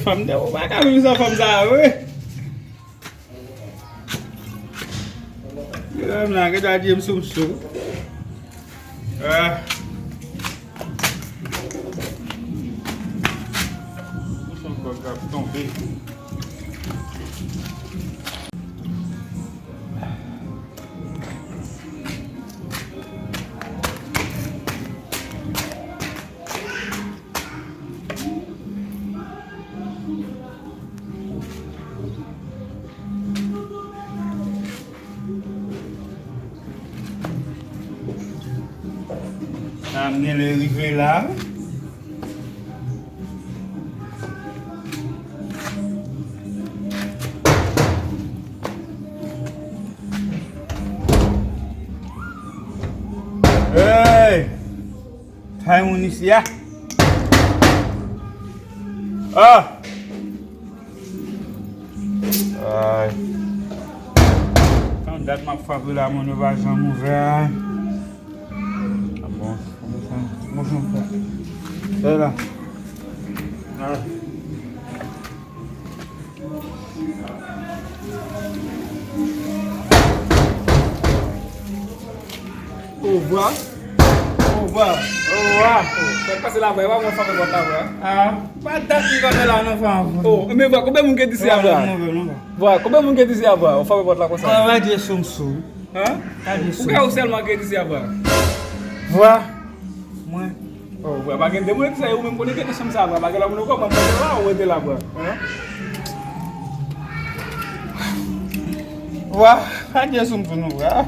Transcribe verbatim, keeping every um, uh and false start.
Fanm de, ou pa ka viv san fanm sa a vre. Yo, m la, gade a di m sou m sou. Ah. Mouton kòk ap tonbe. Sa m gen lè rive la. Hey! Kay moun isi a. Ah! Ay. Tan dat m ap frape la, moun yo pa janm ouvè a. Ah bon, kòman sa? Kòman sa? Fè la. Ah. Ovwa. Ovwa. Ovwa. Sa k pase la, vwa? E pa mwen frape pòt la, vwa? Ah, pa dat m frape la, non, vwa. Oh, men vwa, konbyen moun ki t isi a, vwa? Vwa, konbyen moun ki t isi a, vwa? Ou frape pòt la konsa? Ah, va di sou m sou. Hein? Ou ka ou sèlman ki t isi a, vwa? Vwa. Mwen. Oh, vwa, pa gen de moun ki t isi a, ou menm konnen ki t nan chanm sa, vwa. Pa gen lòt moun ankò, mwen mwen la, ou rete la, vwa. Hein? Vwa, pa di sou m sou non, vwa.